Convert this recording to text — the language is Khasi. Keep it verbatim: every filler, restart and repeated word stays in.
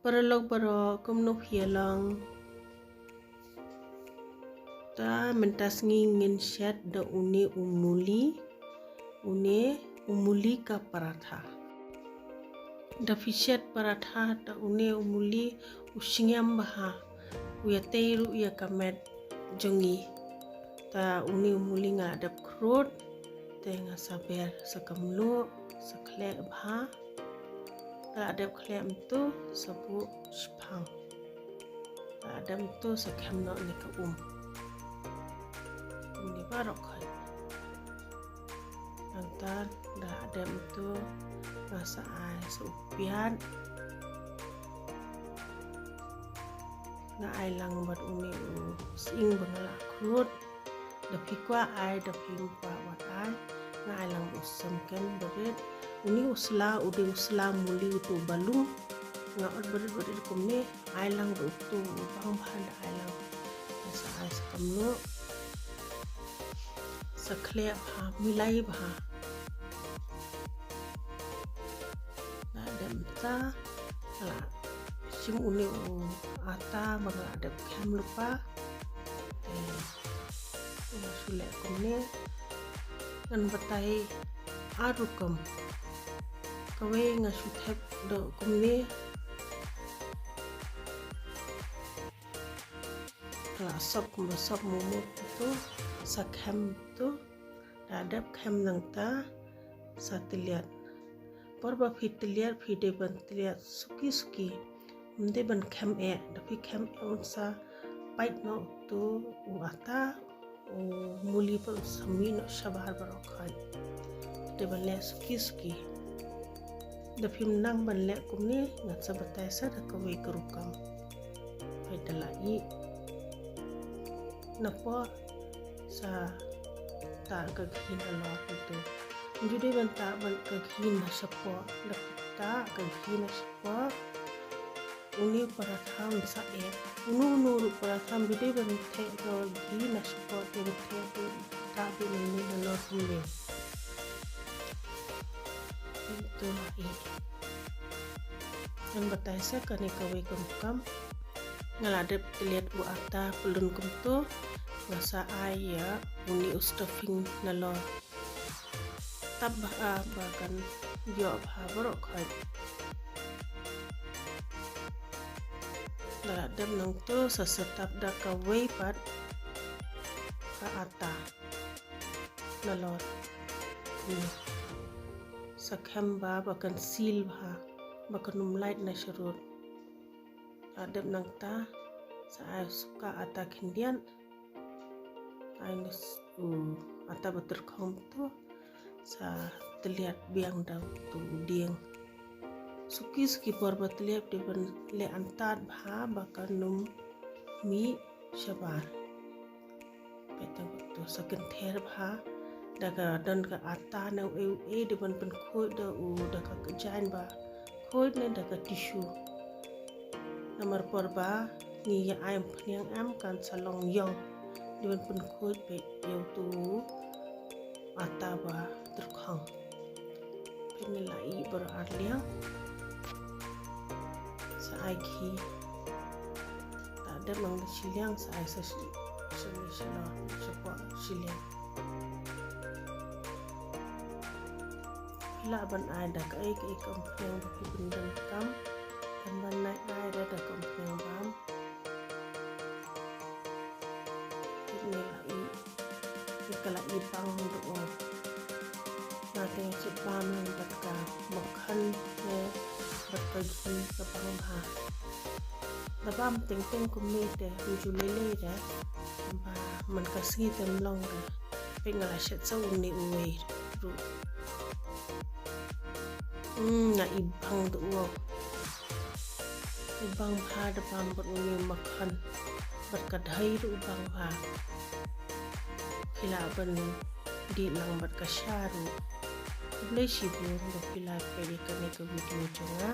Paralok baroh, kumno phi ïa long? Ta mynta sngi ngin shet da une u muli, une u muli ka paratha. Da phi shet paratha da une u muli, u sngem bha, u ïatei ruh ïa ka met jong ngi. Ta une u muli nga la dep khrud, te nga sa ber sa ka mluh, sa khleh bha. Nga la dep khleh mynta sa buh shiphang. Nga la dep mynta sa khem noh ne ka um. Kumne baroh khoit. Nangta da la dep mynta nga sa ai sa u piat. Nga ai lang bad une u sying ba nga la khrud. Da phi kwah ai, da phim kwah wat ai. Nga ai lang bad u semken barit. Une u sla, u dei u sla muli uto ba lung. Nga ot barit barit kumne, ai lang bad uto u bang bha da ai lang. Nga sa ai sa ka mluh. Sa khleh bha, milai bha. Nga dep mynta, nga la shim une u ata ba nga la dep khem lypa. Te nga shu leh kumne, ngan batai ar rukom. Kawei nga shu thep da kumne. Nga la sop kumba sop momo tu, sa khem tu. Da dep khem nangta, sa tylliat. Por ba phi tylliat, phi dei ban tylliat suki suki. Ym dei ban khem eh, da phi khem eh un sa pait noh uto u ata, u muli pat un sa mih noh shabar baroh khoit. Dei ban leh suki suki. Da phim nang ban leh kumne, ngan sa batai sa da kawei ka rukom. Peit da la ih. Napoh sa tah ka ghee nalor uto. Ym ju dei ban tah ban ka ghee na shapoh, da tah ka ghee na shapoh. Une u paratha un sa eh. Uno uno ruh paratha ym ju dei ban theh ka ghee na shapoh, te ban theh te tah te une nalor kumne. Uto la ih. Ngan batai sa kane kawei ka rukom. Nga la dep tylliat u ata pyllun kumto, nga sa ai ïa une u stuffing nalor. Tap bha ba kan ïoh bha baroh khoit. Nga la dep nangto sa sa tap da kawei pat ka ata nalor. Sa khem bha ba kan seal bha, ba kan ym lait na sharud. La dep nangta, sa ai suka ata khyndiat. Ai nus u ata ba tyrkhong to, sa tylliat biang da uto u dieng. Suki suki por ba tylliat dei ban leh antad bha ba kan ym mih shabar. Peit, to sa kynther bha da ka don ka ata ne u ei u ei, dei ban pynkhuid da u, da ka kjaiñ ba khuid ne da ka tissue. Namar por ba ngi ïa ai umphniang em kan sa long ïong, dei ban pynkhuid peit ïa uto u ata ba tyrkhong. Peit, ngi la ih baroh ar liang. Sa ai khie. Ta dep nang da shiliang, sa ai sa shi, shiliang, shiliang, shapoh shiliang. Lah ban ai da kaei kaei ka umphniang ba phi pyndonkam. Tang ban ai da, da ka umphniang bam. Peit, ngi la ih, ngi ka la ih bang duh. Nga te nga shu bam lang bad ka makhan ne bad ka ghee ka bang bha. Da bam teng teng kumne te ym ju lei lei de. Ba man ka sngi te ym long de. Peit, nga la shet sa une uwei ruh. Hmm, nga ih bang duh. U bang bha da bam bad une u makhan. Bad ka dei ruh u bang bha. Phi lah ban dih lang bad ka sha ruh. Khublei shibun ba phi la peit ïa kane ka video jong nga.